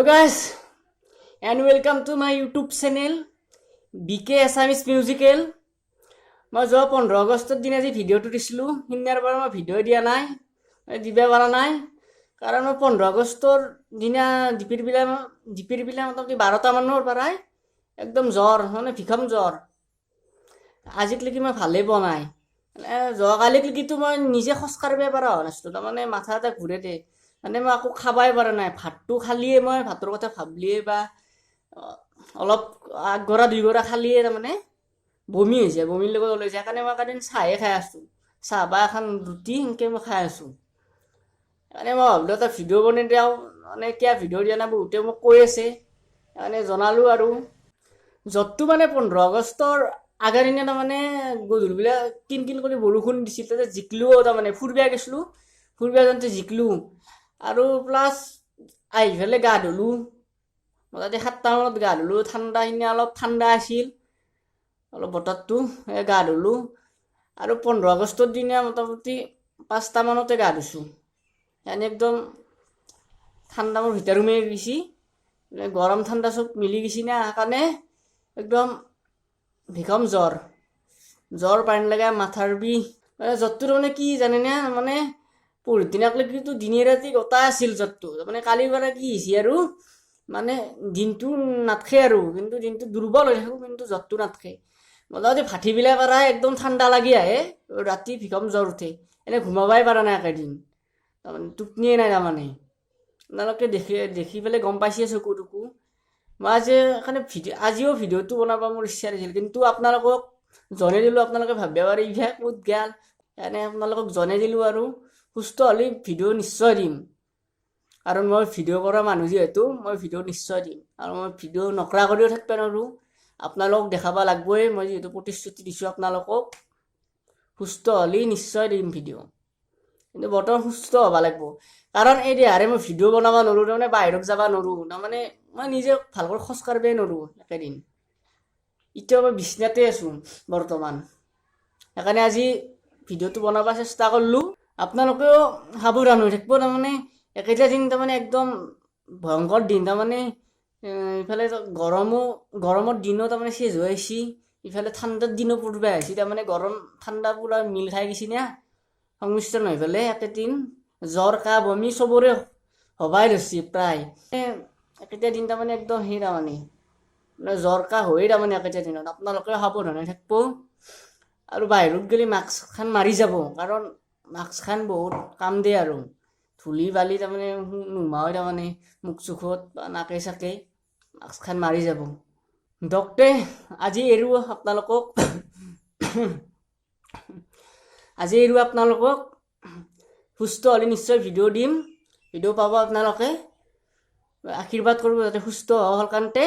Hello guys and welcome to my YouTube channel BK Assamese Musical। মই যোৱা 15 আগষ্টৰ দিনা যি ভিডিঅ'টো দিছিলোঁ, সিদিনাৰ পৰা মই ভিডিঅ' দিয়া নাই, দিব পৰা নাই। কাৰণ মই 15 আগষ্টৰ দিনা দিপিৰ বিলা মোটামুটি 12টামানৰ পৰাই একদম জ্বৰ, মানে ভীষণ জ্বৰ। আজিকলৈকে মই ভালেই পোৱা নাই। মানে যোৱাকালিলৈকেতো মই নিজে খোজকাঢ়িব পৰা হোৱা নাছিলোঁ। তাৰমানে মাথা এটা ঘূৰে দে, মানে মই একো খাবাই পৰা নাই। ভাতটো খালিয়ে, মই ভাতৰ কথা ভাবলিয়ে বা অলপ আগগৰা দুইগৰা খালিয়ে তাৰমানে বমি হৈ যায়, বমিৰ লগত ওলাই যায়। সেইকাৰণে মই কেইদিন চাহে খাই আছোঁ, চাহ বা এখন ৰুটি সেনেকৈ মই খাই আছোঁ। সেইকাৰণে মই ভাবিলোঁ এটা ভিডিঅ' বনাই দিওঁ। মানে কিয় ভিডিঅ' দিয়া নাই বহুতে মোক কৈ আছে, সেইকাৰণে জনালোঁ। আৰু জ্বৰটো মানে 15 আগষ্টৰ আগৰ দিনা তাৰমানে গধূলিবিলাক কিন কিন কৰি বৰষুণ দিছিল, তাতে জিকলোও। তাৰমানে ফুৰিব গৈছিলোঁ, ফুৰিব যাওঁতে জিকলোঁ আৰু প্লাছ আহি পেলাই গা ধুলোঁ। মোটামুটি 7টামানত গা ধুলোঁ। ঠাণ্ডা, সিদিনা অলপ ঠাণ্ডা আছিল অলপ বতৰটো, সেই গা ধুলোঁ। আৰু 15 আগষ্টৰ দিনা মোটামুটি 5টামানতে গা ধুইছোঁ। সেইকাৰণে একদম ঠাণ্ডা মোৰ ভিতৰ সোমাই গৈছি। গৰম ঠাণ্ডা চব মিলি গৈছি না, সেইকাৰণে একদম ভীষণ জ্বৰ, জ্বৰ, পানী লগা, মাথাৰ বিষ। মানে জ্বৰটো মানে কি জানেনে, মানে পৰহিদিনাকলৈকেতো দিনে ৰাতি গোটা আছিল জ্বৰটো। মানে কালিৰ পৰা কি হৈছে আৰু, মানে দিনটো নাথকে আৰু, কিন্তু দিনটো দুৰ্বল হৈ থাকোঁ, কিন্তু জ্বৰটো নাথকে। মোটামুটি ভাটিবেলাৰ পৰাই একদম ঠাণ্ডা লাগি আহে, ৰাতি ভীষণ জ্বৰ উঠে। এনে ঘুমাবাই পৰা নাই একেদিন, তাৰমানে টোপনিয়ে নাই। তাৰমানে আপোনালোকে দেখি পেলাই গম পাইছে চকু টকু। মই আজি সেইকাৰণে ভিডিঅ', আজিও ভিডিঅ'টো বনাব মোৰ ইচ্ছা নাছিল, কিন্তু আপোনালোকক জনাই দিলোঁ। আপোনালোকে ভাবিব পাৰে ইভাগ ক'ত গেল। সেইকাৰণে আপোনালোকক জনাই দিলোঁ। আৰু সুস্থ হ'লে ভিডিঅ' নিশ্চয় দিম, কাৰণ মই ভিডিঅ' কৰা মানুহ যিহেতু মই ভিডিঅ' নিশ্চয় দিম। আৰু মই ভিডিঅ' নকৰা কৰিও থাকিব নোৱাৰোঁ, আপোনালোকক দেখাব লাগিবই। মই যিহেতু প্ৰতিশ্ৰুতি দিছোঁ আপোনালোকক, সুস্থ হ'লে নিশ্চয় দিম ভিডিঅ'। কিন্তু বৰ্তমান সুস্থ হ'ব লাগিব, কাৰণ এই দেহাৰে মই ভিডিঅ' বনাব নোৱাৰোঁ। তাৰমানে বাহিৰত যাব নোৱাৰোঁ, তাৰমানে মই নিজে ভালকৈ খোজকাঢ়িবই নোৱাৰোঁ একেদিন। এতিয়া মই বিচনাতে আছোঁ বৰ্তমান, সেইকাৰণে আজি ভিডিঅ'টো বনাব চেষ্টা কৰিলোঁ। আপোনালোকেও সাৱধান হৈ থাকিব। তাৰমানে একেটা দিন তাৰমানে একদম ভয়ংকৰ দিন। তাৰমানে ইফালে গৰমো, গৰমৰ দিনো তাৰমানে শেষ হৈ আহিছে, ইফালে ঠাণ্ডাৰ দিনো পৰিব আহিছে। তাৰমানে গৰম ঠাণ্ডা পূৰা মিল খাই গৈছে না, সংমিশ্ৰণ হৈ পেলাই একেদিন জ্বৰ, কাহ, বমি চবৰে হ'বাই ধৰছি প্ৰায়। একেটা দিন তাৰমানে একদম সেই তাৰমানে মানে জ্বৰ কাহ হৈয়ে তাৰমানে একেটা দিনত। আপোনালোকেও সাৱধানে থাকিব আৰু বাহিৰত গ'লে মাস্কখন মাৰি যাব, কাৰণ মাস্কখন বহুত কাম দিয়ে। আৰু ধূলি বালি তাৰমানে নোসোমায়, তাৰমানে মুখ চুখত বা নাকে চাকে মাস্কখন মাৰি যাব। ডক্টৰে আজি এৰোঁ আপোনালোকক, আজি এৰোঁ আপোনালোকক। সুস্থ হ'লে নিশ্চয় ভিডিঅ' দিম, ভিডিঅ' পাব আপোনালোকে। আশীৰ্বাদ কৰিব যাতে সুস্থ হওঁ সোনকালতে,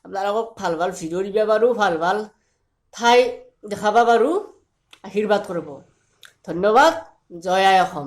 আপোনালোকক ভাল ভাল ভিডিঅ' দিব পাৰোঁ, ভাল ভাল ঠাই দেখাব পাৰোঁ। আশীৰ্বাদ কৰিব। ধন্যবাদ। জয় আই অসম।